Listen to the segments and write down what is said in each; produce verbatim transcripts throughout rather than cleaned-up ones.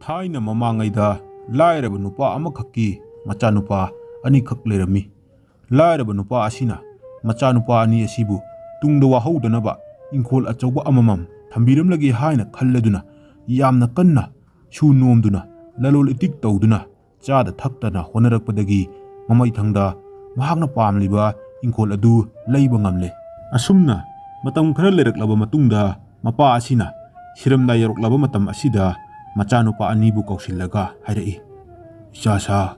ꯊꯥꯏꯅ ꯃꯃꯥꯡꯉꯩꯗ ꯂꯥꯏꯔꯕ ꯅꯨꯄꯥ ꯑꯃꯈꯛꯀꯤ ꯃꯆꯥꯅꯨꯄꯥ ꯑꯅꯤꯈꯛ ꯂꯩꯔꯝꯃꯤ꯫ ꯂꯥꯏꯔꯕ ꯅꯨꯄꯥ ꯑꯁꯤꯅ ꯃꯆꯥꯅꯨꯄꯥ ꯑꯅꯤ ꯑꯁꯤꯕꯨ ꯇꯨꯡꯗ ꯋꯥꯍꯧꯗꯅꯕ ꯏꯪꯈꯣꯜ ꯑꯆꯧꯕ ꯑꯃꯃꯝ ꯊꯝꯕꯤꯔꯝꯂꯒꯦ ꯍꯥꯏꯅ ꯈꯜꯂꯗꯨꯅ ꯌꯥꯝꯅ ꯀꯟꯅ ꯁꯨ ꯅꯣꯝꯗꯨꯅ ꯂꯂꯣꯜ ꯏꯇꯤꯛ ꯇꯧꯗꯨꯅ ꯆꯥꯗ ꯊꯛꯇꯅ ꯍꯣꯠꯅꯔꯛꯄꯗꯒꯤ ꯃꯃꯩꯊꯪꯗ ꯃꯍꯥꯛꯅ ꯄꯥꯝꯂꯤꯕ ꯏꯪꯈꯣꯜ ꯑꯗꯨ ꯂꯩꯕ ꯉꯝꯂꯦ꯫ ꯑꯁꯨꯝꯅ ꯃꯇꯝ ꯈꯔ ꯂꯩꯔꯛꯂꯕ ꯃꯇꯨꯡꯗ ꯃꯄꯥ ꯑꯁꯤꯅ ꯁꯤꯔꯝꯗꯥꯏ ꯌꯧꯔꯛꯂꯕ ꯃꯇꯝ ꯑꯁꯤꯗ ꯃꯆꯥꯅꯨꯄꯥ ꯑꯅꯤꯕꯨ ꯀꯧꯁꯤꯜꯂꯒ ꯍꯥꯏꯔꯛꯏ, "ꯏꯆꯥꯁꯥ,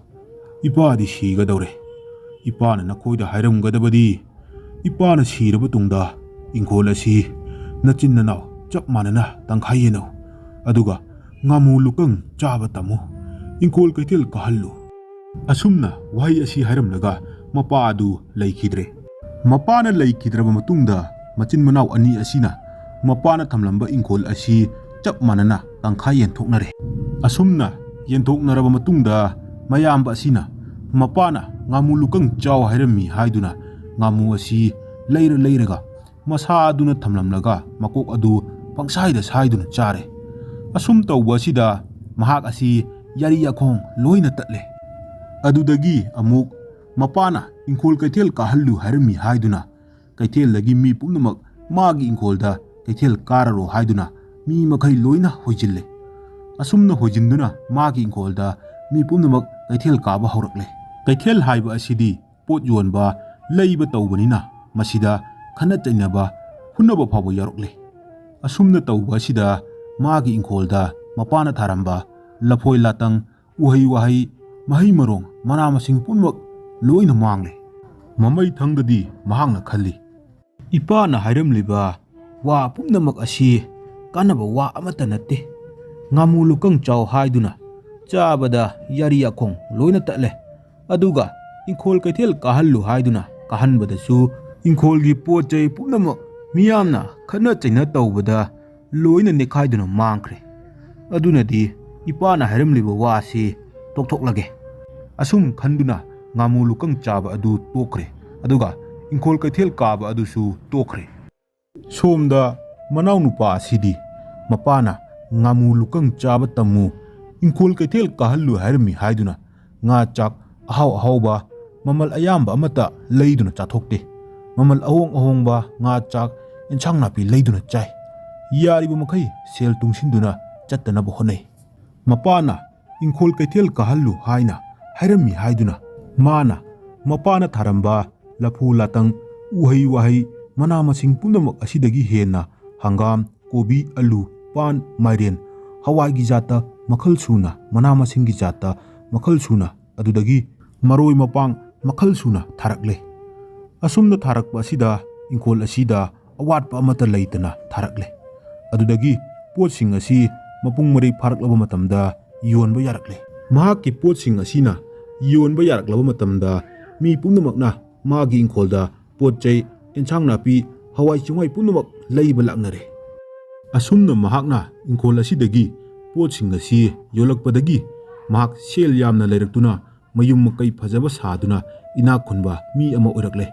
ꯏꯄꯥꯗꯤ ꯁꯤꯒꯗꯧꯔꯦ꯫ ꯏꯄꯥꯅ ꯅꯈꯣꯏꯗ ꯍꯥꯏꯔꯝꯒꯗꯕꯗꯤ, ꯏꯄꯥꯅ ꯁꯤꯔꯕ ꯇꯨꯡꯗ ꯏꯪꯈꯣꯜ ꯑꯁꯤ ꯅꯆꯤꯟ ꯅꯅꯥꯎ ꯆꯞ ꯃꯥꯟꯅꯅ ꯇꯪꯈꯥꯏ ꯌꯦꯟꯅꯧ, ꯑꯗꯨꯒ ꯉꯥꯃꯨ ꯂꯨꯀꯪ ꯆꯥꯕ ꯇꯝꯃꯨ, ꯏꯪꯈꯣꯜ ꯀꯩꯊꯦꯜ ꯀꯥꯍꯜꯂꯨ꯫" ꯑꯁꯨꯝꯅ ꯋꯥꯍꯩ ꯑꯁꯤ ꯍꯥꯏꯔꯝꯂꯒ ꯃꯄꯥ ꯑꯗꯨ ꯂꯩꯈꯤꯗ꯭ꯔꯦ꯫ ꯃꯄꯥꯅ ꯂꯩꯈꯤꯗ꯭ꯔꯕ ꯃꯇꯨꯡꯗ ꯃꯆꯤꯟ ꯃꯅꯥꯎ ꯑꯅꯤ ꯑꯁꯤꯅ ꯃꯄꯥꯅ ꯊꯝꯂꯝꯕ ꯏꯪꯈꯣꯜ ꯑꯁꯤ ꯆꯞ ꯃꯥꯟꯅꯅ ꯇꯪꯈꯥꯏ ꯌꯦꯟꯊꯣꯛꯅꯔꯦ꯫ ꯑꯁꯨꯝꯅ ꯌꯦꯟꯊꯣꯛꯅꯔꯕ ꯃꯇꯨꯡꯗ ꯃꯌꯥꯝꯕ ꯑꯁꯤꯅ ꯃꯄꯥꯅ ꯉꯥꯃꯨ ꯂꯨꯀꯪ ꯆꯥꯎ ꯍꯥꯏꯔꯝꯃꯤ ꯍꯥꯏꯗꯨꯅ ꯉꯥꯃꯨ ꯑꯁꯤ ꯂꯩꯔ ꯂꯩꯔꯒ ꯃꯁꯥ ꯑꯗꯨꯅ ꯊꯝꯂꯝꯂꯒ ꯃꯀꯣꯛ ꯑꯗꯨ ꯄꯪꯁꯥꯏꯗ ꯁꯥꯏꯗꯨꯅ ꯆꯥꯔꯦ꯫ ꯑꯁꯨꯝ ꯇꯧꯕ ꯑꯁꯤꯗ ꯃꯍꯥꯛ ꯑꯁꯤ ꯌꯥꯔꯤ ꯌꯥꯈꯣꯡ ꯂꯣꯏꯅ ꯇꯠꯂꯦ꯫ ꯑꯗꯨꯗꯒꯤ ꯑꯃꯨꯛ ꯃꯄꯥꯅ ꯏꯪꯈꯣꯜ ꯀꯩꯊꯦꯜ ꯀꯥꯍꯜꯂꯨ ꯍꯥꯏꯔꯝꯃꯤ ꯍꯥꯏꯗꯨꯅ ꯀꯩꯊꯦꯜꯗꯒꯤ ꯃꯤ ꯄꯨꯝꯅꯃꯛ ꯃꯥꯒꯤ ꯏꯪꯈꯣꯜꯗ ꯀꯩꯊꯦꯜ ꯀꯥꯔꯔꯣ ꯍꯥꯏꯗꯨꯅ ꯃꯤ ꯃꯈꯩ ꯂꯣꯏꯅ ꯍꯣꯏꯖꯤꯜꯂꯦ꯫ ꯑꯁꯨꯝꯅ ꯍꯣꯏꯖꯤꯟꯗꯨꯅ ꯃꯥꯒꯤ ꯏꯪꯈꯣꯜꯗ ꯃꯤ ꯄꯨꯝꯅꯃꯛ ꯀꯩꯊꯦꯜ ꯀꯥꯕ ꯍꯧꯔꯛꯂꯦ꯫ ꯀꯩꯊꯦꯜ ꯍꯥꯏꯕ ꯑꯁꯤꯗꯤ ꯄꯣꯠ ꯌꯣꯟꯕ, ꯂꯩꯕ ꯇꯧꯕꯅꯤꯅ ꯃꯁꯤꯗ ꯈꯠꯅ ꯆꯩꯅꯕ, ꯐꯨꯅꯕ ꯐꯥꯎꯕ ꯌꯥꯎꯔꯛꯂꯦ꯫ ꯑꯁꯨꯝꯅ ꯇꯧꯕ ꯑꯁꯤꯗ ꯃꯥꯒꯤ ꯏꯪꯈꯣꯜꯗ ꯃꯄꯥꯅ ꯊꯥꯔꯝꯕ ꯂꯐꯣꯏ ꯂꯥꯇꯪ, ꯎꯍꯩ ꯋꯥꯍꯩ, ꯃꯍꯩ ꯃꯔꯣꯡ, ꯃꯅꯥ ꯃꯁꯤꯡ ꯄꯨꯝꯅꯃꯛ ꯂꯣꯏꯅ ꯃꯥꯡꯂꯦ꯫ ꯃꯃꯩ ꯊꯪꯗꯗꯤ ꯃꯍꯥꯛꯅ ꯈꯜꯂꯤ, "ꯏꯄꯥꯅ ꯍꯥꯏꯔꯝꯂꯤꯕ ꯋꯥ ꯄꯨꯝꯅꯃꯛ ꯑꯁꯤ ꯀꯥꯟꯅꯕ ꯋꯥ ꯑꯃꯠꯇ ꯅꯠꯇꯦ꯫ ꯉꯥꯃꯨ ꯂꯨꯀꯪ ꯆꯥꯎ ꯍꯥꯏꯗꯨꯅ ꯆꯥꯕꯗ ꯌꯥꯔꯤ ꯌꯥꯈꯣꯡ ꯂꯣꯏꯅ ꯇꯠꯂꯦ꯫ ꯑꯗꯨꯒ ꯏꯪꯈꯣꯜ ꯀꯩꯊꯦꯜ ꯀꯥꯍꯜꯂꯨ ꯍꯥꯏꯗꯨꯅ ꯀꯥꯍꯟꯕꯗꯁꯨ ꯏꯪꯈꯣꯜꯒꯤ ꯄꯣꯠ ꯆꯩ ꯄꯨꯝꯅꯃꯛ ꯃꯤꯌꯥꯝꯅ ꯈꯠꯅ ꯆꯩꯅ ꯇꯧꯕꯗ ꯂꯣꯏꯅ ꯅꯦꯠꯈꯥꯏꯗꯨꯅ ꯃꯥꯡꯈ꯭ꯔꯦ꯫ ꯑꯗꯨꯅꯗꯤ ꯏꯄꯥꯅ ꯍꯥꯏꯔꯝꯂꯤꯕ ꯋꯥ ꯑꯁꯤ ꯇꯣꯛꯊꯣꯛꯂꯒꯦ꯫" ꯑꯁꯨꯝ ꯈꯟꯗꯨꯅ ꯉꯥꯃꯨ ꯂꯨꯀꯪ ꯆꯥꯕ ꯑꯗꯨ ꯇꯣꯛꯈ꯭ꯔꯦ꯫ ꯑꯗꯨꯒ ꯏꯪꯈꯣꯜ ꯀꯩꯊꯦꯜ ꯀꯥꯕ ꯑꯗꯨꯁꯨ ꯇꯣꯛꯈ꯭ꯔꯦ꯫ ꯁꯣꯝꯗ ꯃꯅꯥꯎꯅꯨꯄꯥ ꯑꯁꯤꯗꯤ ꯃꯄꯥꯅ "ꯉꯥꯃꯨ ꯂꯨꯀꯪ ꯆꯥꯕ ꯇꯝꯃꯨ, "ꯏꯪꯈꯣꯜ ꯀꯩꯊꯦꯜ ꯀꯥꯍꯜꯂꯨ ꯍꯥꯏꯔꯝꯃꯤ" ꯍꯥꯏꯗꯨꯅ ꯉꯥ ꯆꯥꯛ ꯑꯍꯥꯎ ꯑꯍꯥꯎꯕ, ꯃꯃꯜ ꯑꯌꯥꯝꯕ ꯑꯃꯠꯇ ꯂꯩꯗꯨꯅ ꯆꯥꯊꯣꯛꯇꯦ꯫ ꯃꯃꯜ ꯑꯍꯣꯡ ꯑꯍꯣꯡꯕ ꯉꯥ ꯆꯥꯛ, ꯑꯦꯟꯁꯥꯡ ꯅꯥꯄꯤ ꯂꯩꯗꯨꯅ ꯆꯥꯏ꯫ ꯌꯥꯔꯤꯕ ꯃꯈꯩ ꯁꯦꯜ ꯇꯨꯡꯁꯤꯟꯗꯨꯅ ꯆꯠꯇꯅꯕ ꯍꯣꯠꯅꯩ꯫ ꯃꯄꯥꯅ "ꯏꯪꯈꯣꯜ ꯀꯩꯊꯦꯜ ꯀꯥꯍꯜꯂꯨ" ꯍꯥꯏꯅ ꯍꯥꯏꯔꯝꯃꯤ ꯍꯥꯏꯗꯨꯅ ꯃꯥꯅ ꯃꯄꯥꯅ ꯊꯥꯔꯝꯕ ꯂꯐꯨ ꯂꯥꯇꯪ, ꯎꯍꯩ ꯋꯥꯍꯩ, ꯃꯅꯥ ꯃꯁꯤꯡ ꯄꯨꯝꯅꯃꯛ ꯑꯁꯤꯗꯒꯤ ꯍꯦꯟꯅ ꯍꯪꯒꯥꯝ, ꯀꯣꯕꯤ, ꯑꯂꯨ, ꯄꯥꯟ, ꯃꯥꯏꯔꯦꯟ, ꯍꯋꯥꯏꯒꯤ ꯖꯥꯠꯇ ꯃꯈꯜ ꯁꯨꯅ, ꯃꯅꯥ ꯃꯁꯤꯡꯒꯤ ꯖꯥꯠꯇ ꯃꯈꯜ ꯁꯨꯅ, ꯑꯗꯨꯗꯒꯤ ꯃꯔꯣꯏ ꯃꯄꯥꯡ ꯃꯈꯜ ꯁꯨꯅ ꯊꯥꯔꯛꯂꯦ꯫ ꯑꯁꯨꯝꯅ ꯊꯥꯔꯛꯄ ꯑꯁꯤꯗ ꯏꯪꯈꯣꯜ ꯑꯁꯤꯗ ꯑꯋꯥꯠꯄ ꯑꯃꯠꯇ ꯂꯩꯇꯅ ꯊꯥꯔꯛꯂꯦ꯫ ꯑꯗꯨꯗꯒꯤ ꯄꯣꯠꯁꯤꯡ ꯑꯁꯤ ꯃꯄꯨꯡ ꯃꯔꯩ ꯐꯥꯔꯛꯂꯕ ꯃꯇꯝꯗ ꯌꯣꯟꯕ ꯌꯥꯔꯛꯂꯦ꯫ ꯃꯍꯥꯛꯀꯤ ꯄꯣꯠꯁꯤꯡ ꯑꯁꯤꯅ ꯌꯣꯟꯕ ꯌꯥꯔꯛꯂꯕ ꯃꯇꯝꯗ ꯃꯤ ꯄꯨꯝꯅꯃꯛꯅ ꯃꯥꯒꯤ ꯏꯪꯈꯣꯜꯗ ꯄꯣꯠ ꯆꯩ, ꯑꯦꯟꯁꯥꯡ ꯅꯥꯄꯤ, ꯍꯋꯥꯏ ꯆꯦꯡꯋꯥꯏ ꯄꯨꯝꯅꯃꯛ ꯂꯩꯕ ꯂꯥꯛꯅꯔꯦ꯫ ꯑꯁꯨꯝꯅ ꯃꯍꯥꯛꯅ ꯏꯪꯈꯣꯜ ꯑꯁꯤꯗꯒꯤ ꯄꯣꯠꯁꯤꯡ ꯑꯁꯤ ꯌꯣꯜꯂꯛꯄꯗꯒꯤ ꯃꯍꯥꯛ ꯁꯦꯜ ꯌꯥꯝꯅ ꯂꯩꯔꯛꯇꯨꯅ ꯃꯌꯨꯝ ꯃꯀꯩ ꯐꯖꯕ ꯁꯥꯗꯨꯅ ꯏꯅꯥꯛ ꯈꯨꯟꯕ ꯃꯤ ꯑꯃ ꯑꯣꯏꯔꯛꯂꯦ꯫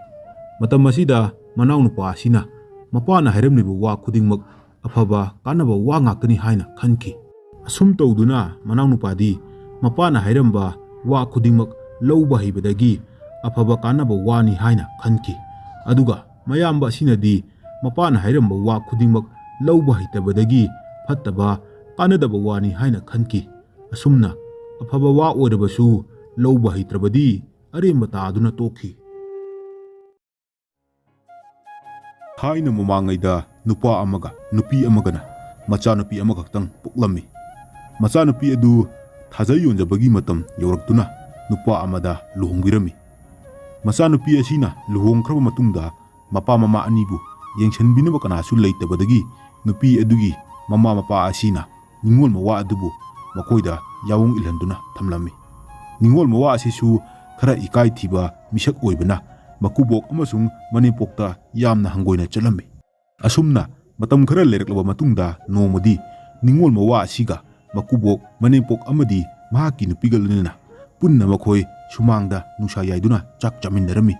ꯃꯇꯝ ꯑꯁꯤꯗ ꯃꯅꯥꯎꯅꯨꯄꯥ ꯑꯁꯤꯅ ꯃꯄꯥꯅ ꯍꯥꯏꯔꯝꯂꯤꯕ ꯋꯥ ꯈꯨꯗꯤꯡꯃꯛ ꯑꯐꯕ ꯀꯥꯟꯅꯕ ꯋꯥ ꯉꯥꯛꯇꯅꯤ ꯍꯥꯏꯅ ꯈꯟꯈꯤ꯫ ꯑꯁꯨꯝ ꯇꯧꯗꯨꯅ ꯃꯅꯥꯎꯅꯨꯄꯥꯗꯤ ꯃꯄꯥꯅ ꯍꯥꯏꯔꯝꯕ ꯋꯥ ꯈꯨꯗꯤꯡꯃꯛ ꯂꯧꯕ ꯍꯩꯕꯗꯒꯤ ꯑꯐꯕ ꯀꯥꯟꯅꯕ ꯋꯥꯅꯤ ꯍꯥꯏꯅ ꯈꯟꯈꯤ꯫ ꯑꯗꯨꯒ ꯃꯌꯥꯝꯕ ꯑꯁꯤꯅꯗꯤ ꯃꯄꯥꯅ ꯍꯥꯏꯔꯝꯕ ꯋꯥ ꯈꯨꯗꯤꯡꯃꯛ ꯂꯧꯕ ꯍꯩꯇꯕꯗꯒꯤ ꯐꯠꯇꯕ ꯀꯥꯟꯅꯗꯕ ꯋꯥꯅꯤ ꯍꯥꯏꯅ ꯈꯟꯈꯤ꯫ ꯑꯁꯨꯝꯅ ꯑꯐꯕ ꯋꯥ ꯑꯣꯏꯔꯕꯁꯨ ꯂꯧꯕ ꯍꯩꯇ꯭ꯔꯕꯗꯤ ꯑꯔꯦꯝꯕ ꯇꯥꯗꯨꯅ ꯇꯣꯛꯈꯤ꯫ ꯊꯥꯏꯅ ꯃꯃꯥꯡꯉꯩꯗ ꯅꯨꯄꯥ ꯑꯃꯒ ꯅꯨꯄꯤ ꯑꯃꯒꯅ ꯃꯆꯥꯅꯨꯄꯤ ꯑꯃꯈꯛꯇꯪ ꯄꯣꯛꯂꯝꯃꯤ꯫ ꯃꯆꯥꯅꯨꯄꯤ ꯑꯗꯨ ꯊꯥꯖ ꯌꯣꯟꯖꯕꯒꯤ ꯃꯇꯝ ꯌꯧꯔꯛꯇꯨꯅ ꯅꯨꯄꯥ ꯑꯃꯗ ꯂꯨꯍꯣꯡꯕꯤꯔꯝꯃꯤ꯫ ꯃꯆꯥꯅꯨꯄꯤ ꯑꯁꯤꯅ ꯂꯨꯍꯣꯡꯈ꯭ꯔꯕ ꯃꯇꯨꯡꯗ ꯃꯄꯥ ꯃꯃꯥ ꯑꯅꯤꯕꯨ ꯌꯦꯡꯁꯤꯟꯕꯤꯅꯕ ꯀꯅꯥꯁꯨ ꯂꯩꯇꯕꯗꯒꯤ ꯅꯨꯄꯤ ꯑꯗꯨꯒꯤ ꯃꯃꯥ ꯃꯄꯥ ꯑꯁꯤꯅ ꯅꯤꯡꯉꯣꯜ ꯃꯋꯥ ꯑꯗꯨꯕꯨ ꯃꯈꯣꯏꯗ ꯌꯥꯑꯣꯡ ꯏꯜꯍꯟꯗꯨꯅ ꯊꯝꯂꯝꯃꯤ꯫ ꯅꯤꯡꯉꯣꯜ ꯃꯋꯥ ꯑꯁꯤꯁꯨ ꯈꯔ ꯏꯀꯥꯏ ꯊꯤꯕ ꯃꯤꯁꯛ ꯑꯣꯏꯕꯅ ꯃꯀꯨꯕꯣꯛ ꯑꯃꯁꯨꯡ ꯃꯅꯦꯝꯄꯣꯛꯇ ꯌꯥꯝꯅ ꯍꯪꯒꯣꯏꯅ ꯆꯠꯂꯝꯃꯤ꯫ ꯑꯁꯨꯝꯅ ꯃꯇꯝ ꯈꯔ ꯂꯩꯔꯛꯂꯕ ꯃꯇꯨꯡꯗ ꯅꯣꯡꯃꯗꯤ ꯅꯤꯡꯉꯣꯜ ꯃꯋꯥ ꯑꯁꯤꯒ ꯃꯀꯨꯕꯣꯛ, ꯃꯅꯦꯝꯄꯣꯛ ꯑꯃꯗꯤ ꯃꯍꯥꯛꯀꯤ ꯅꯨꯄꯤꯒ ꯂꯣꯏꯅꯅ ꯄꯨꯟꯅ ꯃꯈꯣꯏ ꯁꯨꯃꯥꯡꯗ ꯅꯨꯡꯁꯥ ꯌꯥꯏꯗꯨꯅ ꯆꯥꯛ ꯆꯥꯃꯤꯟꯅꯔꯝꯃꯤ꯫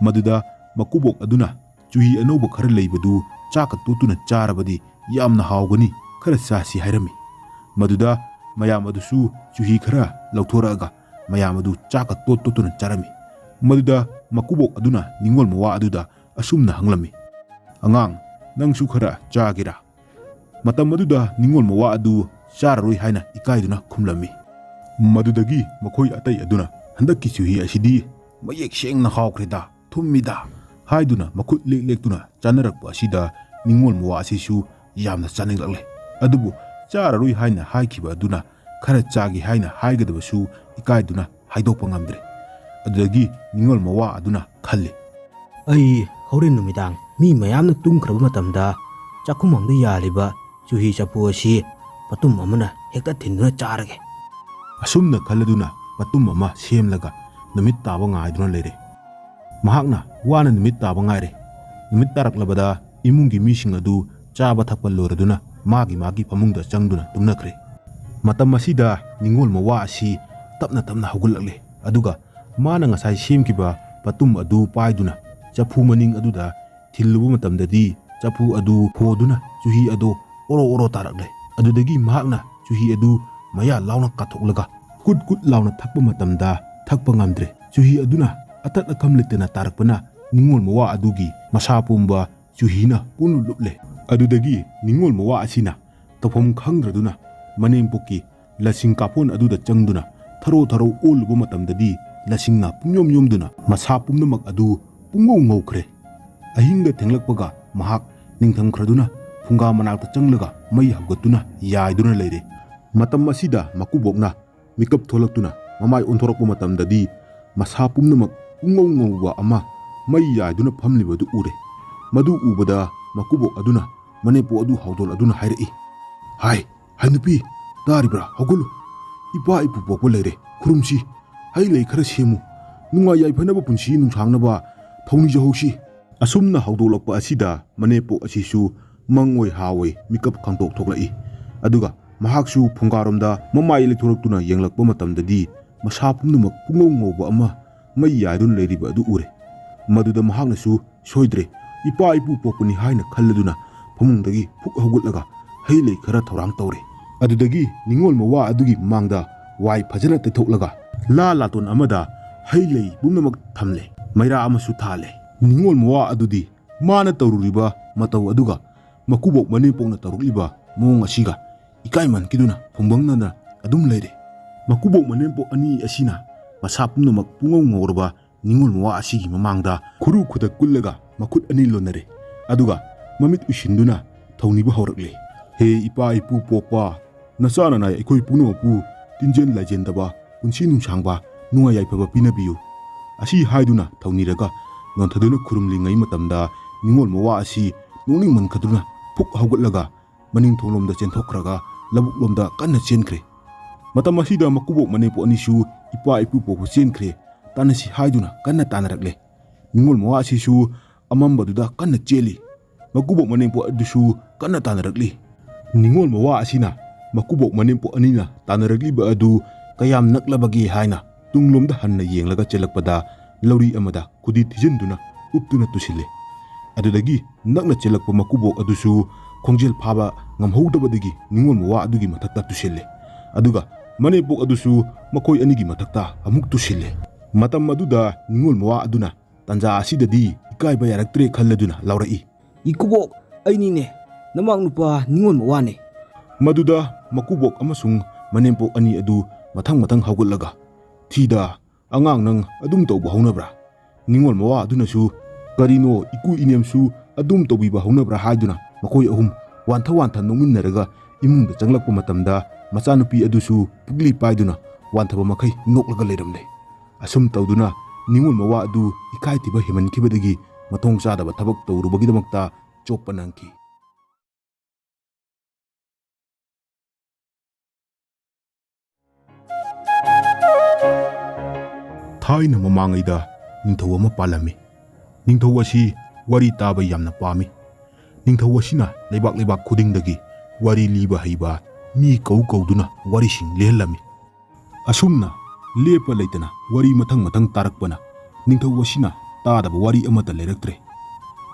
ꯃꯗꯨꯗ ꯃꯀꯨꯕꯣꯛ ꯑꯗꯨꯅ ꯆꯨꯍꯤ ꯑꯅꯧꯕ ꯈꯔ ꯂꯩꯕꯗꯨ ꯆꯥꯛꯀ ꯇꯣꯠꯇꯨꯅ ꯆꯥꯔꯕꯗꯤ ꯌꯥꯝꯅ ꯍꯥꯎꯒꯅꯤ, ꯈꯔ ꯆꯥꯁꯤ ꯍꯥꯏꯔꯝꯃꯤ꯫ ꯃꯗꯨꯗ ꯃꯌꯥꯝ ꯑꯗꯨꯁꯨ ꯆꯨꯍꯤ ꯈꯔ ꯂꯧꯊꯣꯔꯛꯑꯒ ꯃꯌꯥꯝ ꯑꯗꯨ ꯆꯥꯛꯀ ꯇꯣꯠ ꯇꯣꯠꯇꯨꯅ ꯆꯥꯔꯝꯃꯤ꯫ ꯃꯗꯨꯗ ꯃꯀꯨꯕꯣꯛ ꯑꯗꯨꯅ ꯅꯤꯡꯉꯣꯜ ꯃꯋꯥ ꯑꯗꯨꯗ ꯑꯁꯨꯝꯅ ꯍꯪꯂꯝꯃꯤ, "ꯑꯉꯥꯡ, ꯅꯪꯁꯨ ꯈꯔ ꯆꯥꯒꯦꯔꯥ?" ꯃꯇꯝ ꯑꯗꯨꯗ ꯅꯤꯡꯉꯣꯜ ꯃꯋꯥ ꯑꯗꯨ ꯆꯥꯔꯔꯣꯏ ꯍꯥꯏꯅ ꯏꯀꯥꯏꯗꯨꯅ ꯈꯨꯝꯂꯝꯃꯤ꯫ ꯃꯗꯨꯗꯒꯤ ꯃꯈꯣꯏ ꯑꯇꯩ ꯑꯗꯨꯅ, "ꯍꯟꯗꯛꯀꯤ ꯆꯨꯍꯤ ꯑꯁꯤꯗꯤ ꯃꯌꯦꯛ ꯁꯦꯡꯅ ꯍꯥꯎꯈ꯭ꯔꯦꯗ, ꯊꯨꯝꯃꯤꯗ" ꯍꯥꯏꯗꯨꯅ ꯃꯈꯨꯠ ꯂꯦꯛ ꯂꯦꯛꯇꯨꯅ ꯆꯥꯅꯔꯛꯄ ꯑꯁꯤꯗ ꯅꯤꯡꯉꯣꯜ ꯃꯋꯥ ꯑꯁꯤꯁꯨ ꯌꯥꯝꯅ ꯆꯥꯅꯤꯡꯂꯛꯂꯦ꯫ ꯑꯗꯨꯕꯨ ꯆꯥꯔꯔꯣꯏ ꯍꯥꯏꯅ ꯍꯥꯏꯈꯤꯕ ꯑꯗꯨꯅ ꯈꯔ ꯆꯥꯒꯦ ꯍꯥꯏꯅ ꯍꯥꯏꯒꯗꯕꯁꯨ ꯏꯀꯥꯏꯗꯨꯅ ꯍꯥꯏꯗꯣꯛꯄ ꯉꯝꯗ꯭ꯔꯦ꯫ ꯑꯗꯨꯗꯒꯤ ꯅꯤꯡꯉꯣꯜ ꯃꯋꯥ ꯑꯗꯨꯅ ꯈꯜꯂꯤ, "ꯑꯩ ꯍꯣꯔꯦꯟ ꯅꯨꯃꯤꯗꯥꯡ ꯃꯤ ꯃꯌꯥꯝꯅ ꯇꯨꯝꯈ꯭ꯔꯕ ꯃꯇꯝꯗ ꯆꯥꯛꯈꯨꯝ ꯑꯃꯗ ꯌꯥꯜꯂꯤꯕ ꯆꯨꯍꯤ ꯆꯐꯨ ꯑꯁꯤ ꯄꯇꯨꯝ ꯑꯃꯅ ꯍꯦꯛꯇ ꯊꯤꯟꯗꯨꯅ ꯆꯥꯔꯒꯦ"꯫ ꯑꯁꯨꯝꯅ ꯈꯜꯂꯗꯨꯅ ꯄꯇꯨꯝ ꯑꯃ ꯁꯦꯝꯂꯒ ꯅꯨꯃꯤꯠ ꯇꯥꯕ ꯉꯥꯏꯗꯨꯅ ꯂꯩꯔꯦ꯫ ꯃꯍꯥꯛꯅ ꯋꯥꯅ ꯅꯨꯃꯤꯠ ꯇꯥꯕ ꯉꯥꯏꯔꯦ꯫ ꯅꯨꯃꯤꯠ ꯇꯥꯔꯛꯂꯕꯗ ꯏꯃꯨꯡꯒꯤ ꯃꯤꯁꯤꯡ ꯑꯗꯨ ꯆꯥꯕ ꯊꯛꯄ ꯂꯣꯏꯔꯗꯨꯅ ꯃꯥꯒꯤ ꯃꯥꯒꯤ ꯐꯃꯨꯡꯗ ꯆꯪꯗꯨꯅ ꯇꯨꯝꯅꯈ꯭ꯔꯦ꯫ ꯃꯇꯝ ꯑꯁꯤꯗ ꯅꯤꯡꯉꯣꯜ ꯃꯋꯥ ꯑꯁꯤ ꯇꯞꯅ ꯇꯞꯅ ꯍꯧꯒꯠꯂꯛꯂꯦ꯫ ꯑꯗꯨꯒ ꯃꯥꯅ ꯉꯁꯥꯏ ꯁꯦꯝꯈꯤꯕ ꯄꯇꯨꯝ ꯑꯗꯨ ꯄꯥꯏꯗꯨꯅ ꯆꯐꯨ ꯃꯅꯤꯡ ꯑꯗꯨꯗ ꯊꯤꯜꯂꯨꯕ ꯃꯇꯝꯗꯗꯤ ꯆꯐꯨ ꯑꯗꯨ ꯍꯣꯗꯨꯅ ꯆꯨꯍꯤ ꯑꯗꯨ ꯑꯣꯔꯣ ꯑꯣꯔꯣ ꯇꯥꯔꯛꯂꯦ꯫ ꯑꯗꯨꯗꯒꯤ ꯃꯍꯥꯛꯅ ꯆꯨꯍꯤ ꯑꯗꯨ ꯃꯌꯥ ꯂꯥꯎꯅ ꯀꯥꯊꯣꯛꯂꯒ ꯀꯨꯠ ꯀꯨꯠ ꯂꯥꯎꯅ ꯊꯛꯄ ꯃꯇꯝꯗ ꯊꯛꯄ ꯉꯝꯗ꯭ꯔꯦ꯫ ꯆꯨꯍꯤ ꯑꯗꯨꯅ ꯑꯇꯠ ꯑꯈꯝ ꯂꯩꯇꯅ ꯇꯥꯔꯛꯄꯅ ꯅꯤꯡꯉꯣꯜ ꯃꯋꯥ ꯑꯗꯨꯒꯤ ꯃꯁꯥ ꯄꯨꯝꯕ ꯆꯨꯍꯤꯅ ꯄꯨꯡꯂꯨꯞ ꯂꯨꯞꯂꯦ꯫ ꯑꯗꯨꯗꯒꯤ ꯅꯤꯡꯉꯣꯜ ꯃꯋꯥ ꯑꯁꯤꯅ ꯇꯧꯐꯝ ꯈꯪꯗ꯭ꯔꯗꯨꯅ ꯃꯅꯦꯝꯄꯣꯛꯀꯤ ꯂꯁꯤꯡ ꯀꯥꯞꯐꯣꯟ ꯑꯗꯨꯗ ꯆꯪꯗꯨꯅ ꯊꯔꯣ ꯊꯔꯣ ꯑꯣꯜꯂꯨꯕ ꯃꯇꯝꯗꯗꯤ ꯂꯁꯤꯡꯅ ꯄꯨꯡꯌꯣꯝ ꯌꯣꯝꯗꯨꯅ ꯃꯁꯥ ꯄꯨꯝꯅꯃꯛ ꯑꯗꯨ ꯄꯨꯡꯉꯧ ꯉꯧꯈ꯭ꯔꯦ꯫ ꯑꯍꯤꯡꯗ ꯊꯦꯡꯂꯛꯄꯒ ꯃꯍꯥꯛ ꯅꯤꯡꯊꯝꯈ꯭ꯔꯗꯨꯅ ꯐꯨꯡꯒꯥ ꯃꯅꯥꯛꯇ ꯆꯪꯂꯒ ꯃꯩ ꯍꯧꯒꯠꯇꯨꯅ ꯌꯥꯏꯗꯨꯅ ꯂꯩꯔꯦ꯫ ꯃꯇꯝ ꯑꯁꯤꯗ ꯃꯀꯨꯕꯣꯛꯅ ꯃꯤꯀꯞ ꯊꯣꯛꯂꯛꯇꯨꯅ ꯃꯃꯥꯏ ꯑꯣꯟꯊꯣꯔꯛꯄ ꯃꯇꯝꯗꯗꯤ ꯃꯁꯥ ꯄꯨꯝꯅꯃꯛ ꯄꯨꯡꯉꯧ ꯉꯧꯕ ꯑꯃ ꯃꯩ ꯌꯥꯏꯗꯨꯅ ꯐꯝꯂꯤꯕꯗꯨ ꯎꯔꯦ꯫ ꯃꯗꯨ ꯎꯕꯗ ꯃꯀꯨꯕꯣꯛ ꯑꯗꯨꯅ ꯃꯅꯦꯝꯄꯣꯛ ꯑꯗꯨ ꯍꯧꯗꯣꯛꯂꯗꯨꯅ ꯍꯥꯏꯔꯛꯏ, "ꯍꯥꯏ, ꯍꯥꯏ ꯅꯨꯄꯤ, ꯇꯥꯔꯤꯕ꯭ꯔꯥ? ꯍꯧꯒꯠꯂꯨ꯫ ꯏꯄꯥ ꯏꯄꯨ ꯄꯣꯛꯄ ꯂꯩꯔꯦ, ꯈꯨꯔꯨꯝꯁꯤ꯫ ꯍꯩ ꯂꯩ ꯈꯔ ꯁꯦꯝꯃꯨ꯫ ꯅꯨꯡꯉꯥꯏ ꯌꯥꯏꯐꯅꯕ ꯄꯨꯟꯁꯤ ꯅꯨꯡꯁꯥꯡꯅꯕ ꯊꯧꯅꯤꯖꯍꯧꯁꯤ"꯫ ꯑꯁꯨꯝꯅ ꯍꯧꯗꯣꯛꯂꯛꯄ ꯑꯁꯤꯗ ꯃꯅꯦꯝꯄꯣꯛ ꯑꯁꯤꯁꯨ ꯃꯪ ꯑꯣꯏ ꯍꯥ ꯑꯣꯏ ꯃꯤꯀꯞ ꯈꯪꯊꯣꯛ ꯊꯣꯛꯂꯛꯏ꯫ ꯑꯗꯨꯒ ꯃꯍꯥꯛꯁꯨ ꯐꯨꯡꯒꯥꯔꯣꯝꯗ ꯃꯃꯥꯏ ꯂꯩꯊꯣꯔꯛꯇꯨꯅ ꯌꯦꯡꯂꯛꯄ ꯃꯇꯝꯗꯗꯤ ꯃꯁꯥ ꯄꯨꯝꯅꯃꯛ ꯄꯨꯡꯉꯧ ꯉꯧꯕ ꯑꯃ ꯃꯩ ꯌꯥꯏꯗꯨꯅ ꯂꯩꯔꯤꯕ ꯑꯗꯨ ꯎꯔꯦ꯫ ꯃꯗꯨꯗ ꯃꯍꯥꯛꯅꯁꯨ ꯁꯣꯏꯗ꯭ꯔꯦ, ꯏꯄꯥ ꯏꯄꯨ ꯄꯣꯛꯄꯅꯤ ꯍꯥꯏꯅ ꯈꯜꯂꯗꯨꯅ ꯐꯃꯨꯡꯗꯒꯤ ꯐꯨꯛ ꯍꯧꯒꯠꯂꯒ ꯍꯩ ꯂꯩ ꯈꯔ ꯊꯧꯔꯥꯡ ꯇꯧꯔꯦ꯫ ꯑꯗꯨꯗꯒꯤ ꯅꯤꯉꯣꯜ ꯃꯋꯥ ꯑꯗꯨꯒꯤ ꯃꯃꯥꯡꯗ ꯋꯥꯏ ꯐꯖꯅ ꯇꯩꯊꯣꯛꯂꯒ ꯂꯥ ꯂꯥꯇꯣꯟ ꯑꯃꯗ ꯍꯩ ꯂꯩ ꯄꯨꯝꯅꯃꯛ ꯊꯝꯂꯦ, ꯃꯩꯔꯥ ꯑꯃꯁꯨ ꯊꯥꯜꯂꯦ꯫ ꯅꯤꯉꯣꯜ ꯃꯋꯥ ꯑꯗꯨꯗꯤ ꯃꯥꯅ ꯇꯧꯔꯨꯔꯤꯕ ꯃꯇꯧ ꯑꯗꯨꯒ ꯃꯀꯨꯕꯣꯛ ꯃꯅꯦꯝꯄꯣꯛꯅ ꯇꯧꯔꯛꯂꯤꯕ ꯃꯑꯣꯡ ꯑꯁꯤꯒ ꯏꯀꯥꯏꯃꯟꯈꯤꯗꯨꯅ ꯐꯨꯡꯕꯪꯅꯅ ꯑꯗꯨꯝ ꯂꯩꯔꯦ꯫ ꯃꯀꯨꯕꯣꯛ ꯃꯅꯦꯝꯄꯣꯛ ꯑꯅꯤ ꯑꯁꯤꯅ ꯃꯁꯥ ꯄꯨꯝꯅꯃꯛ ꯄꯨꯡꯉꯧ ꯉꯧꯔꯕ ꯅꯤꯉꯣꯜ ꯃꯋꯥ ꯑꯁꯤꯒꯤ ꯃꯃꯥꯡꯗ ꯈꯨꯔꯨ ꯈꯨꯗꯛ ꯀꯨꯜꯂꯒ ꯃꯈꯨꯠ ꯑꯅꯤ ꯂꯣꯟꯅꯔꯦ꯫ ꯑꯗꯨꯒ ꯃꯃꯤꯠ ꯎꯏꯁꯤꯟꯗꯨꯅ ꯊꯧꯅꯤꯕ ꯍꯧꯔꯛꯂꯦ꯫ "ꯍꯦ ꯏꯄꯥ ꯏꯄꯨ ꯄꯣꯛꯄ, ꯅꯆꯥ ꯅꯅꯥꯏ ꯑꯩꯈꯣꯏ ꯄꯨꯝꯅꯃꯛꯄꯨ ꯇꯤꯟꯖꯦꯟ ꯂꯥꯏꯖꯦꯟꯗꯕ ꯄꯨꯟꯁꯤ ꯅꯨꯡꯁꯥꯡꯕ ꯅꯨꯡꯉꯥꯏ ꯌꯥꯏꯐꯕ ꯄꯤꯅꯕꯤꯌꯨ" ꯑꯁꯤ ꯍꯥꯏꯗꯨꯅ ꯊꯧꯅꯤꯔꯒ ꯅꯣꯟꯊꯗꯨꯅ ꯈꯨꯔꯨꯝꯂꯤꯉꯩ ꯃꯇꯝꯗ ꯅꯤꯉꯣꯜ ꯃꯋꯥ ꯑꯁꯤ ꯅꯣꯛꯅꯤꯡꯃꯟꯈꯗꯨꯅ ꯐꯨꯛ ꯍꯧꯒꯠꯂꯒ ꯃꯅꯤꯡ ꯊꯣꯡꯂꯣꯝꯗ ꯆꯦꯟꯊꯣꯛꯈ꯭ꯔꯒ ꯂꯧꯕꯨꯛꯂꯣꯝꯗ ꯀꯟꯅ ꯆꯦꯟꯈ꯭ꯔꯦ꯫ ꯃꯇꯝ ꯑꯁꯤꯗ ꯃꯀꯨꯕꯣꯛ ꯃꯅꯦꯝꯄꯣꯛ ꯑꯅꯤꯁꯨ ꯏꯄꯥ ꯏꯄꯨ ꯄꯣꯛꯄ ꯆꯦꯟꯈ꯭ꯔꯦ, ꯇꯥꯟꯅꯁꯤ ꯍꯥꯏꯗꯨꯅ ꯀꯟꯅ ꯇꯥꯟꯅꯔꯛꯂꯦ꯫ ꯅꯤꯉꯣꯜ ꯃꯋꯥ ꯑꯁꯤꯁꯨ ꯑꯃꯝꯕꯗꯨꯗ ꯀꯟꯅ ꯆꯦꯜꯂꯤ꯫ ꯃꯀꯨꯕꯣꯛ ꯃꯅꯦꯝꯄꯣꯛ ꯑꯗꯨꯁꯨ ꯀꯟꯅ ꯇꯥꯟꯅꯔꯛꯂꯤ꯫ ꯅꯤꯉꯣꯜ ꯃꯋꯥ ꯑꯁꯤꯅ ꯃꯀꯨꯕꯣꯛ ꯃꯅꯦꯝꯄꯣꯛ ꯑꯅꯤꯅ ꯇꯥꯟꯅꯔꯛꯂꯤꯕ ꯑꯗꯨ ꯀꯌꯥꯝ ꯅꯛꯂꯕꯒꯦ ꯍꯥꯏꯅ ꯇꯨꯡꯂꯣꯝꯗ ꯍꯟꯅ ꯌꯦꯡꯂꯒ ꯆꯦꯜꯂꯛꯄꯗ ꯂꯧꯔꯤ ꯑꯃꯗ ꯈꯨꯗꯤ ꯊꯤꯖꯤꯟꯗꯨꯅ ꯎꯞꯇꯨꯅ ꯇꯨꯁꯤꯜꯂꯦ꯫ ꯑꯗꯨꯗꯒꯤ ꯅꯛꯅ ꯆꯦꯜꯂꯛꯄ ꯃꯀꯨꯕꯣꯛ ꯑꯗꯨꯁꯨ ꯈꯣꯡꯖꯦꯜ ꯐꯥꯕ ꯉꯝꯍꯧꯗꯕꯗꯒꯤ ꯅꯤꯉꯣꯜ ꯃꯋꯥ ꯑꯗꯨꯒꯤ ꯃꯊꯛꯇ ꯇꯨꯁꯤꯜꯂꯦ꯫ ꯑꯗꯨꯒ ꯃꯅꯦꯝꯄꯣꯛ ꯑꯗꯨꯁꯨ ꯃꯈꯣꯏ ꯑꯅꯤꯒꯤ ꯃꯊꯛꯇ ꯑꯃꯨꯛ ꯇꯨꯁꯤꯜꯂꯦ꯫ ꯃꯇꯝ ꯑꯗꯨꯗ ꯅꯤꯉꯣꯜ ꯃꯋꯥ ꯑꯗꯨꯅ ꯇꯥꯟꯖꯥ ꯑꯁꯤꯗꯗꯤ ꯏꯀꯥꯏꯕ ꯌꯥꯔꯛꯇ꯭ꯔꯦ ꯈꯜꯂꯗꯨꯅ ꯂꯥꯎꯔꯛꯏ, "ꯏꯀꯨꯕꯣꯛ, ꯑꯩꯅꯤꯅꯦ, ꯅꯃꯥꯛ ꯅꯨꯄꯥ ꯅꯤꯉꯣꯜ ꯃꯋꯥꯅꯦ꯫" ꯃꯗꯨꯗ ꯃꯀꯨꯕꯣꯛ ꯑꯃꯁꯨꯡ ꯃꯅꯦꯝꯄꯣꯛ ꯑꯅꯤ ꯑꯗꯨ ꯃꯊꯪ ꯃꯊꯪ ꯍꯧꯒꯠꯂꯒ, "ꯊꯤꯗ, ꯑꯉꯥꯡ ꯅꯪ ꯑꯗꯨꯝ ꯇꯧꯕ ꯍꯧꯅꯕ꯭ꯔꯥ?" ꯅꯤꯉꯣꯜ ꯃꯋꯥ ꯑꯗꯨꯅꯁꯨ, "ꯀꯔꯤꯅꯣ, ꯏꯀꯨ ꯏꯅꯦꯝꯁꯨ ꯑꯗꯨꯝ ꯇꯧꯕꯤꯕ ꯍꯧꯅꯕ꯭ꯔꯥ?" ꯍꯥꯏꯗꯨꯅ ꯃꯈꯣꯏ ꯑꯍꯨꯝ ꯋꯥꯟꯊ ꯋꯥꯟꯊ ꯅꯣꯛꯃꯤꯟꯅꯔꯒ ꯏꯃꯨꯡꯗ ꯆꯪꯂꯛꯄ ꯃꯇꯝꯗ ꯃꯆꯥꯅꯨꯄꯤ ꯑꯗꯨꯁꯨ ꯄꯨꯛꯂꯤ ꯄꯥꯏꯗꯨꯅ ꯋꯥꯟꯊꯕ ꯃꯈꯩ ꯅꯣꯛꯂꯒ ꯂꯩꯔꯝꯂꯦ꯫ ꯑꯁꯨꯝ ꯇꯧꯗꯨꯅ ꯅꯤꯉꯣꯜ ꯃꯋꯥ ꯑꯗꯨ ꯏꯀꯥꯏꯊꯤꯕ ꯍꯦꯟꯃꯟꯈꯤꯕꯗꯒꯤ ꯃꯊꯣꯡ ꯆꯥꯗꯕ ꯊꯕꯛ ꯇꯧꯔꯨꯕꯒꯤꯗꯃꯛꯇ ꯆꯣꯞꯄ ꯅꯪꯈꯤ꯫ ꯊꯥꯏꯅ ꯃꯃꯥꯡꯉꯩꯗ ꯅꯤꯡꯊꯧ ꯑꯃ ꯄꯥꯜꯂꯝꯃꯤ꯫ ꯅꯤꯡꯊꯧ ꯑꯁꯤ ꯋꯥꯔꯤ ꯇꯥꯕ ꯌꯥꯝꯅ ꯄꯥꯝꯃꯤ꯫ ꯅꯤꯡꯊꯧ ꯑꯁꯤꯅ ꯂꯩꯕꯥꯛ ꯂꯩꯕꯥꯛ ꯈꯨꯗꯤꯡꯗꯒꯤ ꯋꯥꯔꯤ ꯂꯤꯕ ꯍꯩꯕ ꯃꯤ ꯀꯧ ꯀꯧꯗꯨꯅ ꯋꯥꯔꯤꯁꯤꯡ ꯂꯤꯍꯜꯂꯝꯃꯤ꯫ ꯑꯁꯨꯝꯅ ꯂꯦꯞꯄ ꯂꯩꯇꯅ ꯋꯥꯔꯤ ꯃꯊꯪ ꯃꯊꯪ ꯇꯥꯔꯛꯄꯅ ꯅꯤꯡꯊꯧ ꯑꯁꯤꯅ ꯇꯥꯗꯕ ꯋꯥꯔꯤ ꯑꯃꯠꯇ ꯂꯩꯔꯛꯇ꯭ꯔꯦ꯫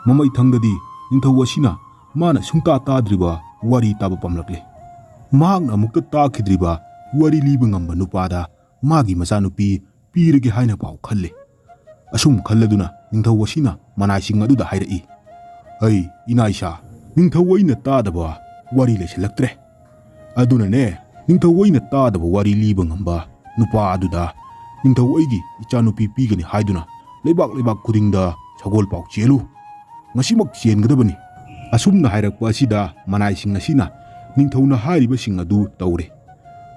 ꯃꯃꯩ ꯊꯪꯗꯗꯤ ꯅꯤꯡꯊꯧ ꯑꯁꯤꯅ ꯃꯥꯅ ꯁꯨꯡꯇꯥ ꯇꯥꯗ꯭ꯔꯤꯕ ꯋꯥꯔꯤ ꯇꯥꯕ ꯄꯥꯝꯂꯛꯂꯦ꯫ ꯃꯍꯥꯛꯅ ꯑꯃꯨꯛꯇ ꯇꯥꯈꯤꯗ꯭ꯔꯤꯕ ꯋꯥꯔꯤ ꯂꯤꯕ ꯉꯝꯕ ꯅꯨꯄꯥꯗ ꯃꯥꯒꯤ ꯃꯆꯥꯅꯨꯄꯤ ꯄꯤꯔꯒꯦ ꯍꯥꯏꯅ ꯐꯥꯎ ꯈꯜꯂꯤ꯫ ꯑꯁꯨꯝ ꯈꯜꯂꯗꯨꯅ ꯅꯤꯡꯊꯧ ꯑꯁꯤꯅ ꯃꯅꯥꯏꯁꯤꯡ ꯑꯗꯨꯗ ꯍꯥꯏꯔꯛꯏ, "ꯑꯩ ꯏꯅꯥ ꯏꯁꯥ, ꯅꯤꯡꯊꯧ ꯑꯩꯅ ꯇꯥꯗꯕ ꯋꯥꯔꯤ ꯂꯩꯁꯤꯜꯂꯛꯇ꯭ꯔꯦ꯫ ꯑꯗꯨꯅꯅꯦ, ꯅꯤꯡꯊꯧ ꯑꯩꯅ ꯇꯥꯗꯕ ꯋꯥꯔꯤ ꯂꯤꯕ ꯉꯝꯕ ꯅꯨꯄꯥ ꯑꯗꯨꯗ ꯅꯤꯡꯊꯧ ꯑꯩꯒꯤ ꯏꯆꯥꯅꯨꯄꯤ ꯄꯤꯒꯅꯤ ꯍꯥꯏꯗꯨꯅ ꯂꯩꯕꯥꯛ ꯂꯩꯕꯥꯛ ꯈꯨꯗꯤꯡꯗ ꯁꯒꯣꯜ ꯄꯥꯎ ꯆꯦꯜꯂꯨ꯫ ꯉꯁꯤꯃꯛ ꯆꯦꯟꯒꯗꯕꯅꯤ꯫" ꯑꯁꯨꯝꯅ ꯍꯥꯏꯔꯛꯄ ꯑꯁꯤꯗ ꯃꯅꯥꯏꯁꯤꯡ ꯑꯁꯤꯅ ꯅꯤꯡꯊꯧꯅ ꯍꯥꯏꯔꯤꯕꯁꯤꯡ ꯑꯗꯨ ꯇꯧꯔꯦ꯫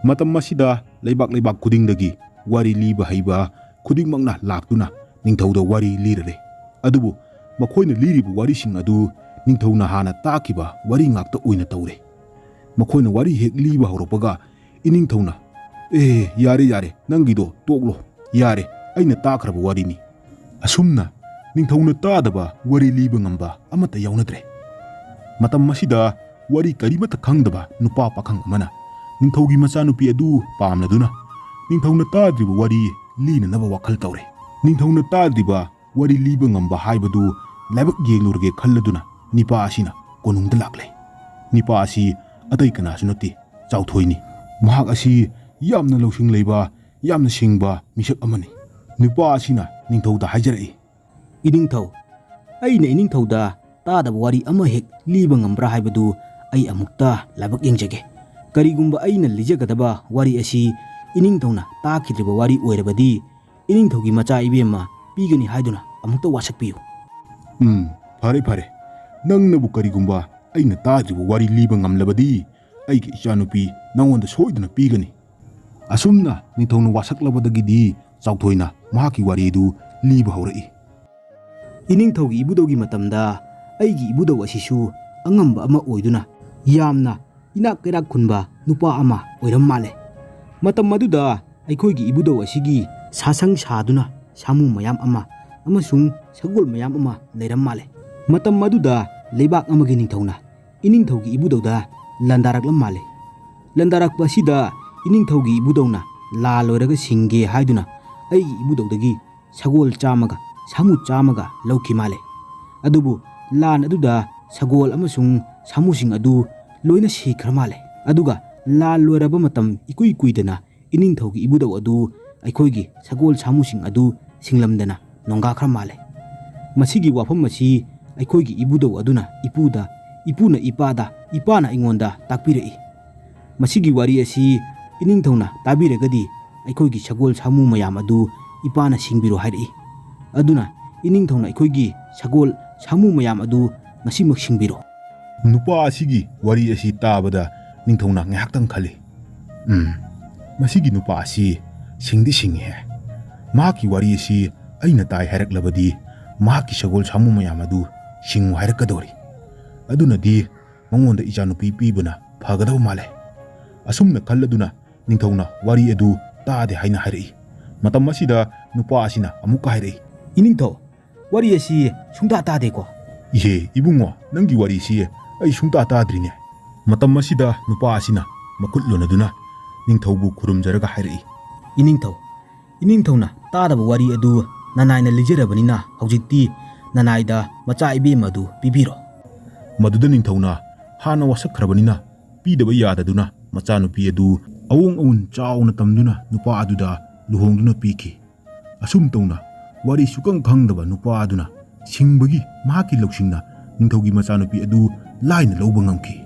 ꯃꯇꯝ ꯑꯁꯤꯗ ꯂꯩꯕꯥꯛ ꯂꯩꯕꯥꯛ ꯈꯨꯗꯤꯡꯗꯒꯤ ꯋꯥꯔꯤ ꯂꯤꯕ ꯍꯩꯕ ꯈꯨꯗꯤꯡꯃꯛꯅ ꯂꯥꯛꯇꯨꯅ ꯅꯤꯡꯊꯧꯗ ꯋꯥꯔꯤ ꯂꯤꯔꯔꯦ꯫ ꯑꯗꯨꯕꯨ ꯃꯈꯣꯏꯅ ꯂꯤꯔꯤꯕ ꯋꯥꯔꯤꯁꯤꯡ ꯑꯗꯨ ꯅꯤꯡꯊꯧꯅ ꯍꯥꯟꯅ ꯇꯥꯈꯤꯕ ꯋꯥꯔꯤ ꯉꯥꯛꯇ ꯑꯣꯏꯅ ꯇꯧꯔꯦ꯫ ꯃꯈꯣꯏꯅ ꯋꯥꯔꯤ ꯍꯦꯛ ꯂꯤꯕ ꯍꯧꯔꯛꯄꯒ ꯏꯅꯤꯡꯊꯧꯅ, "ꯑꯦ, ꯌꯥꯔꯦ, ꯌꯥꯔꯦ, ꯅꯪꯒꯤꯗꯣ ꯇꯣꯛꯂꯣ, ꯌꯥꯔꯦ, ꯑꯩꯅ ꯇꯥꯈ꯭ꯔꯕ ꯋꯥꯔꯤꯅꯤ꯫" ꯑꯁꯨꯝꯅ ꯅꯤꯡꯊꯧꯅ ꯇꯥꯗꯕ ꯋꯥꯔꯤ ꯂꯤꯕ ꯉꯝꯕ ꯑꯃꯠꯇ ꯌꯥꯎꯅꯗ꯭ꯔꯦ꯫ ꯃꯇꯝ ꯑꯁꯤꯗ ꯋꯥꯔꯤ ꯀꯔꯤꯃꯠꯇ ꯈꯪꯗꯕ ꯅꯨꯄꯥ ꯄꯥꯈꯪ ꯑꯃꯅ ꯅꯤꯡꯊꯧꯒꯤ ꯃꯆꯥꯅꯨꯄꯤ ꯑꯗꯨ ꯄꯥꯝꯂꯗꯨꯅ ꯅꯤꯡꯊꯧꯅ ꯇꯥꯗ꯭ꯔꯤꯕ ꯋꯥꯔꯤ ꯂꯤꯅꯅꯕ ꯋꯥꯈꯜ ꯇꯧꯔꯦ꯫ ꯅꯤꯡꯊꯧꯅ ꯇꯥꯗ꯭ꯔꯤꯕ ꯋꯥꯔꯤ ꯂꯤꯕ ꯉꯝꯕ ꯍꯥꯏꯕꯗꯨ ꯂꯥꯏꯕꯛ ꯌꯦꯡꯂꯨꯔꯒꯦ ꯈꯜꯂꯗꯨꯅ ꯅꯤꯄꯥ ꯑꯁꯤꯅ ꯀꯣꯅꯨꯡꯗ ꯂꯥꯛꯂꯦ꯫ ꯅꯤꯄꯥ ꯑꯁꯤ ꯑꯇꯩ ꯀꯅꯥꯁꯨ ꯅꯠꯇꯦ, ꯆꯥꯎꯊꯣꯏꯅꯤ꯫ ꯃꯍꯥꯛ ꯑꯁꯤ ꯌꯥꯝꯅ ꯂꯧꯁꯤꯡ ꯂꯩꯕ, ꯌꯥꯝꯅ ꯁꯤꯡꯕ ꯃꯤꯁꯛ ꯑꯃꯅꯤ꯫ ꯅꯨꯄꯥ ꯑꯁꯤꯅ ꯅꯤꯡꯊꯧꯗ ꯍꯥꯏꯖꯔꯛꯏ, "ꯏꯅꯤꯡꯊꯧ, ꯑꯩꯅ ꯏꯅꯤꯡꯊꯧꯗ ꯇꯥꯗꯕ ꯋꯥꯔꯤ ꯑꯃ ꯍꯦꯛ ꯂꯤꯕ ꯉꯝꯕ꯭ꯔꯥ ꯍꯥꯏꯕꯗꯨ ꯑꯩ ꯑꯃꯨꯛꯇ ꯂꯥꯏꯕꯛ ꯌꯦꯡꯖꯒꯦ꯫ ꯀꯔꯤꯒꯨꯝꯕ ꯑꯩꯅ ꯂꯤꯖꯒꯗꯕ ꯋꯥꯔꯤ ꯑꯁꯤ ꯏꯅꯤꯡꯊꯧꯅ ꯇꯥꯈꯤꯗ꯭ꯔꯤꯕ ꯋꯥꯔꯤ ꯑꯣꯏꯔꯕꯗꯤ, ꯏꯅꯤꯡꯊꯧꯒꯤ ꯃꯆꯥ ꯏꯕꯦꯝꯃ ꯄꯤꯒꯅꯤ ꯍꯥꯏꯗꯨꯅ ꯑꯃꯨꯛꯇ ꯋꯥꯁꯛꯄꯤꯌꯨ꯫" "ꯎꯝ, ꯐꯔꯦ, ꯐꯔꯦ꯫ ꯅꯪꯅꯕꯨ ꯀꯔꯤꯒꯨꯝꯕ ꯑꯩꯅ ꯇꯥꯗ꯭ꯔꯤꯕ ꯋꯥꯔꯤ ꯂꯤꯕ ꯉꯝꯂꯕꯗꯤ, ꯑꯩꯒꯤ ꯏꯆꯥꯅꯨꯄꯤ ꯅꯉꯣꯟꯗ ꯁꯣꯏꯗꯅ ꯄꯤꯒꯅꯤ꯫" ꯑꯁꯨꯝꯅ ꯅꯤꯡꯊꯧꯅ ꯋꯥꯁꯛꯂꯕꯗꯒꯤꯗꯤ ꯆꯥꯎꯊꯣꯏꯅ ꯃꯍꯥꯛꯀꯤ ꯋꯥꯔꯤꯗꯨ ꯂꯤꯕ ꯍꯧꯔꯛꯏ꯫ "ꯏꯅꯤꯡꯊꯧꯒꯤ ꯏꯕꯨꯙꯧꯒꯤ ꯃꯇꯝꯗ ꯑꯩꯒꯤ ꯏꯕꯨꯙꯧ ꯑꯁꯤꯁꯨ ꯑꯉꯝꯕ ꯑꯃ ꯑꯣꯏꯗꯨꯅ ꯌꯥꯝꯅ ꯏꯅꯥꯛ ꯀꯩꯔꯥꯛ ꯈꯨꯟꯕ ꯅꯨꯄꯥ ꯑꯃ ꯑꯣꯏꯔꯝ ꯃꯥꯜꯂꯦ꯫ ꯃꯇꯝ ꯑꯗꯨꯗ ꯑꯩꯈꯣꯏꯒꯤ ꯏꯕꯨꯙꯧ ꯑꯁꯤꯒꯤ ꯁꯥꯁꯪ ꯁꯥꯗꯨꯅ ꯁꯥꯃꯨ ꯃꯌꯥꯝ ꯑꯃ ꯑꯃꯁꯨꯡ ꯁꯒꯣꯜ ꯃꯌꯥꯝ ꯑꯃ ꯂꯩꯔꯝ ꯃꯥꯜꯂꯦ꯫ ꯃꯇꯝ ꯑꯗꯨꯗ ꯂꯩꯕꯥꯛ ꯑꯃꯒꯤ ꯅꯤꯡꯊꯧꯅ ꯏꯅꯤꯡꯊꯧꯒꯤ ꯏꯕꯨꯙꯧꯗ ꯂꯥꯟꯗꯥꯔꯛꯂꯝ ꯃꯥꯜꯂꯦ꯫ ꯂꯥꯟꯗꯥꯔꯛꯄ ꯑꯁꯤꯗ ꯏꯅꯤꯡꯊꯧꯒꯤ ꯏꯕꯨꯙꯧꯅ ꯂꯥ ꯂꯣꯏꯔꯒ ꯁꯤꯡꯒꯦ ꯍꯥꯏꯗꯨꯅ ꯑꯩꯒꯤ ꯏꯕꯨꯙꯧꯗꯒꯤ ꯁꯒꯣꯜ ꯆꯥꯝꯃꯒ ꯁꯥꯃꯨ ꯆꯥꯝꯃꯒ ꯂꯧꯈꯤ ꯃꯥꯜꯂꯦ꯫ ꯑꯗꯨꯕꯨ ꯂꯥꯟ ꯑꯗꯨꯗ ꯁꯒꯣꯜ ꯑꯃꯁꯨꯡ ꯁꯥꯃꯨꯁꯤꯡ ꯑꯗꯨ ꯂꯣꯏꯅ ꯁꯤꯈ꯭ꯔ ꯃꯥꯜꯂꯦ꯫ ꯑꯗꯨꯒ ꯂꯥꯜ ꯂꯣꯏꯔꯕ ꯃꯇꯝ ꯏꯀꯨꯏ ꯀꯨꯏꯗꯅ ꯏꯅꯤꯡꯊꯧꯒꯤ ꯏꯕꯨꯙꯧ ꯑꯗꯨ ꯑꯩꯈꯣꯏꯒꯤ ꯁꯒꯣꯜ ꯁꯥꯃꯨꯁꯤꯡ ꯑꯗꯨ ꯁꯤꯡꯂꯝꯗꯅ ꯅꯣꯡꯒꯥꯈ꯭ꯔ ꯃꯥꯜꯂꯦ꯫ ꯃꯁꯤꯒꯤ ꯋꯥꯐꯝ ꯑꯁꯤ ꯑꯩꯈꯣꯏꯒꯤ ꯏꯕꯨꯙꯧ ꯑꯗꯨꯅ ꯏꯄꯨꯗ, ꯏꯄꯨꯅ ꯏꯄꯥꯗ, ꯏꯄꯥꯅ ꯑꯩꯉꯣꯟꯗ ꯇꯥꯛꯄꯤꯔꯛꯏ꯫ ꯃꯁꯤꯒꯤ ꯋꯥꯔꯤ ꯑꯁꯤ ꯏꯅꯤꯡꯊꯧꯅ ꯇꯥꯕꯤꯔꯒꯗꯤ ꯑꯩꯈꯣꯏꯒꯤ ꯁꯒꯣꯜ ꯁꯥꯃꯨ ꯃꯌꯥꯝ ꯑꯗꯨ ꯏꯄꯥꯅ ꯁꯤꯡꯕꯤꯔꯣ ꯍꯥꯏꯔꯛꯏ꯫ ꯑꯗꯨꯅ ꯏꯅꯤꯡꯊꯧꯅ ꯑꯩꯈꯣꯏꯒꯤ ꯁꯒꯣꯜ ꯁꯥꯃꯨ ꯃꯌꯥꯝ ꯑꯗꯨ ꯉꯁꯤꯃꯛ ꯁꯤꯡꯕꯤꯔꯣ꯫ ꯅꯨꯄꯥ ꯑꯁꯤꯒꯤ ꯋꯥꯔꯤ ꯑꯁꯤ ꯇꯥꯕꯗ ꯅꯤꯡꯊꯧꯅ ꯉꯥꯏꯍꯥꯛꯇꯪ ꯈꯜꯂꯤ꯫ "ꯎꯝ, ꯃꯁꯤꯒꯤ ꯅꯨꯄꯥ ꯑꯁꯤ ꯁꯤꯡꯗꯤ ꯁꯤꯡꯉꯤꯍꯦ꯫ ꯃꯍꯥꯛꯀꯤ ꯋꯥꯔꯤ ꯑꯁꯤ ꯑꯩꯅ ꯇꯥꯏ ꯍꯥꯏꯔꯛꯂꯕꯗꯤ ꯃꯍꯥꯛꯀꯤ ꯁꯒꯣꯜ ꯁꯥꯃꯨ ꯃꯌꯥꯝ ꯑꯗꯨ ꯁꯤꯡꯉꯨ ꯍꯥꯏꯔꯛꯀꯗꯧꯔꯤ꯫ ꯑꯗꯨꯅꯗꯤ ꯃꯉꯣꯟꯗ ꯏꯆꯥꯅꯨꯄꯤ ꯄꯤꯕꯅ ꯐꯒꯗꯕ ꯃꯥꯜꯂꯦ"꯫ ꯑꯁꯨꯝꯅ ꯈꯜꯂꯗꯨꯅ ꯅꯤꯡꯊꯧꯅ ꯋꯥꯔꯤ ꯑꯗꯨ ꯇꯥꯗꯦ ꯍꯥꯏꯅ ꯍꯥꯏꯔꯛꯏ꯫ ꯃꯇꯝ ꯑꯁꯤꯗ ꯅꯨꯄꯥ ꯑꯁꯤꯅ ꯑꯃꯨꯛꯀ ꯍꯥꯏꯔꯛꯏ, "ꯏꯅꯤꯡꯊꯧ, ꯋꯥꯔꯤ ꯑꯁꯤ ꯁꯨꯡꯇꯥ ꯇꯥꯗꯦꯀꯣ?" "ꯏꯍꯦ, ꯏꯕꯨꯡꯉꯣ, ꯅꯪꯒꯤ ꯋꯥꯔꯤꯁꯤ ꯑꯩ ꯁꯨꯡꯇꯥ ꯇꯥꯗ꯭ꯔꯤꯅꯦ"꯫ ꯃꯇꯝ ꯑꯁꯤꯗ ꯅꯨꯄꯥ ꯑꯁꯤꯅ ꯃꯈꯨꯠ ꯂꯣꯟꯅꯗꯨꯅ ꯅꯤꯡꯊꯧꯕꯨ ꯈꯨꯔꯨꯝꯖꯔꯒ ꯍꯥꯏꯔꯛꯏ, "ꯏꯅꯤꯡꯊꯧ, ꯏꯅꯤꯡꯊꯧꯅ ꯇꯥꯗꯕ ꯋꯥꯔꯤ ꯑꯗꯨ ꯅꯅꯥꯏꯅ ꯂꯤꯖꯔꯕꯅꯤꯅ ꯍꯧꯖꯤꯛꯇꯤ ꯅꯅꯥꯏꯗ ꯃꯆꯥ ꯏꯕꯦꯝ ꯑꯗꯨ ꯄꯤꯕꯤꯔꯣ"꯫ ꯃꯗꯨꯗ ꯅꯤꯡꯊꯧꯅ ꯍꯥꯟꯅ ꯋꯥꯁꯛꯈ꯭ꯔꯕꯅꯤꯅ ꯄꯤꯗꯕ ꯌꯥꯗꯗꯨꯅ ꯃꯆꯥꯅꯨꯄꯤ ꯑꯗꯨ ꯑꯋꯣꯡ ꯑꯋꯨꯟ ꯆꯥꯎꯅ ꯇꯝꯗꯨꯅ ꯅꯨꯄꯥ ꯑꯗꯨꯗ ꯂꯨꯍꯣꯡꯗꯨꯅ ꯄꯤꯈꯤ꯫ ꯑꯁꯨꯝ ꯇꯧꯅ ꯋꯥꯔꯤ ꯁꯨꯈꯪ ꯈꯪꯗꯕ ꯅꯨꯄꯥ ꯑꯗꯨꯅ ꯁꯤꯡꯕꯒꯤ ꯃꯍꯥꯛꯀꯤ ꯂꯧꯁꯤꯡꯅ ꯅꯤꯡꯊꯧꯒꯤ ꯃꯆꯥꯅꯨꯄꯤ ꯑꯗꯨ ꯂꯥꯏꯅ ꯂꯧꯕ ꯉꯝꯈꯤ꯫